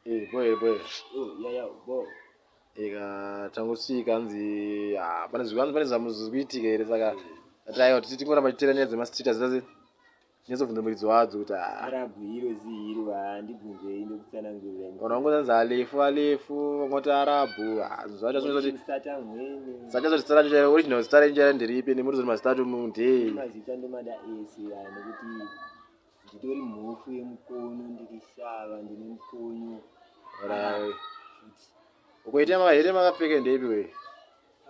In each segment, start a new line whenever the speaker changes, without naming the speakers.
Eh, boy boy.
Oh, yeah, yeah, bo.
Ika tangosvika hanzi ah, pane zvi hanzi pane zvamu zvikuitika here saka ati aiwa titi tingoramba tichiteera nyaya dzemastreet hadzina se tinyatsobvunza muridzi wadzo kuti ah
Arabhu iro zihiro handibvunzei ndokutsanangurira.
vanhu vangonzi alefu alefu vangoti arabhu ah, zvacho zvinozoti
Musata mhene.
saka zoti zita racho chairo original zita renyu chairo nderipi nemuri zoti mazita acho ndei
Mazita ndomada ese aya nekuti Nditori mhofu yemukono ndiri shava ndine mukonyo.
Alright. Futi. Ukoita maka here makapfeka ndeipi we?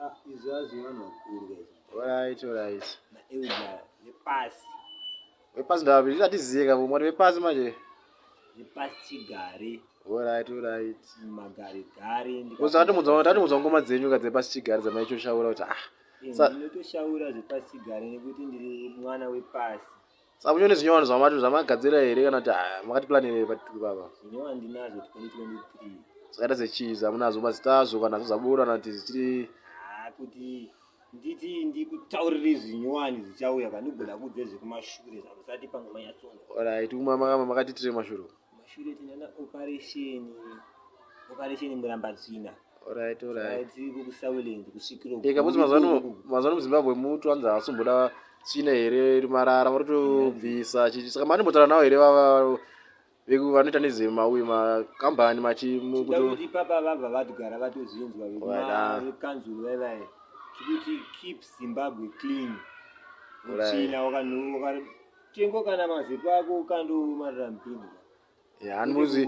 Ah, izvi azvi vanhu vakuru guys.
Alright, alright.
Ma elder vepasi.
Vepasi ndapi? Zvatiziye ka mwari vepasi manje.
Vepasi chigare.
Alright, alright.
Magare gare.
Usati tatomudza ngoma dzenyu ka dzepasi chigare dzamaitoshaura kuti ah.
Ndinotoshaura zvepasi chigare nekuti ndiri mwana wepasi.
Saka muchione zvinyowani zvamati zvamagadzira here kana kuti ah, makati plan here patiri baba?
Zvinyowani ndinazvo 2023.
Zvakaita sechii zvamunazvo mazita azvo kana zvabuda kana kuti zvichiri
Ah, kuti nditi ndikutaurire zvinyowani zvichauya kana ndigona kuudza zvekumashure zvamusati pamwe manyatsonzwa.
Alright, kuma makama makatitire mashure.
Mashure tinana operation operation murambatsvina.
Alright, alright.
Tiri kuSawiland kusvikiro.
Eka bhuzi mazano mazano muZimbabwe mutu anzi haasomboda tsvina here iri marara vari kutobvisa chichi saka manimbotaura nawo here vava veku vanoita nezvemauyu makambani machi
mukuti papa vabva vatogara vatozvinzwa vekanzuru vaivai tikuti keep Zimbabwe clean. Tsvina wakatengwa kana mazepa ako ukandomarira mupindu.
Handimuzi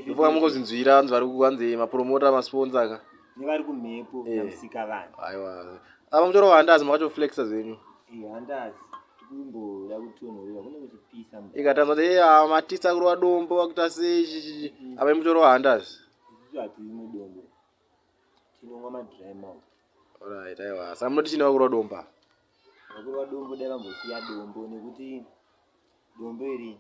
ndofunga mungozinzwira vanzi vari kuvanzi mapromota masponsa ka
nevari kumhepo eh. namusika vanhu
aiwa apa mutoro wahandazi makatoflexa zvenyu
eh, handazi tikumboda kutonhorera kune kuchipisa
ikatanzwa kuti eh, ah, matisa kurova dombo vakuita sei chichichi apa mutoro wahandazi
isusu hatimwi dombo tinomwa madry mouth
alright aiwa saka munoti chine vakurova domba
vakurova dombo dai vambosiya dombo nekuti dombo iri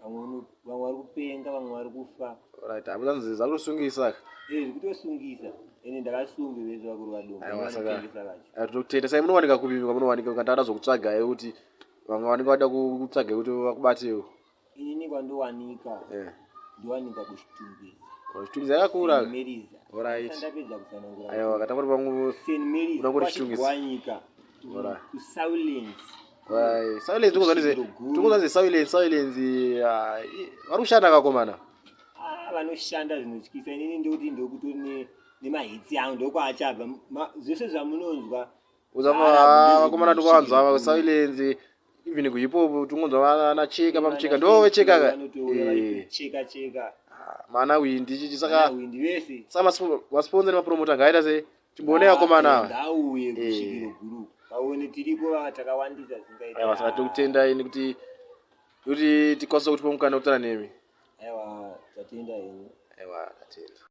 vamwe vari kupenga vamwe vari kufa
right hapo zanzi zvakutosungisa ka
eh zvekutosungisa ende ndakasunge vese vakuru
vadombo saka tinotenda sai munowanika kupi kwamunowanika kana tada zokutsvagai kuti vamwe vanenge vada kutsvagai kuti vakubatewo
inini kwandowanika eh. ndowanika kuchitungwiza
Chitungwiza yakakura
Mary's
Alright.
Ndapedza kutsanangura.
Aiwa katangoti pangu
St Mary's.
Unangoti Chitungwiza.
Wanyika.
Alright.
Ku Silence.
Right. Silence tikunzwa ndize. Tikunzwa ndize silence silence. Ah, vari kushanda kakomana.
Ah vanoshanda zvinotyisa inini ndokuti ndokutori ne nemahitsi angu ndokwaachabva zvese zvamunonzwa
vakomana tikuvanzwa ava silence even kuhip hop tingonzwa vana cheka pamucheka ndo vecheka ka
eh. cheka cheka
ah, mana windi chichi saka
windi vese
saka masponsa nemapromota ngaita sei timboone vakomana ava
ngauye kusvikiro eh. guru vaone tiriko takawandisa zingaita
aiwa saka tokutendai nekuti kuti tikwanise kutipa mukana wekutaura nemi
aiwa tatenda henyu
aiwa tatenda.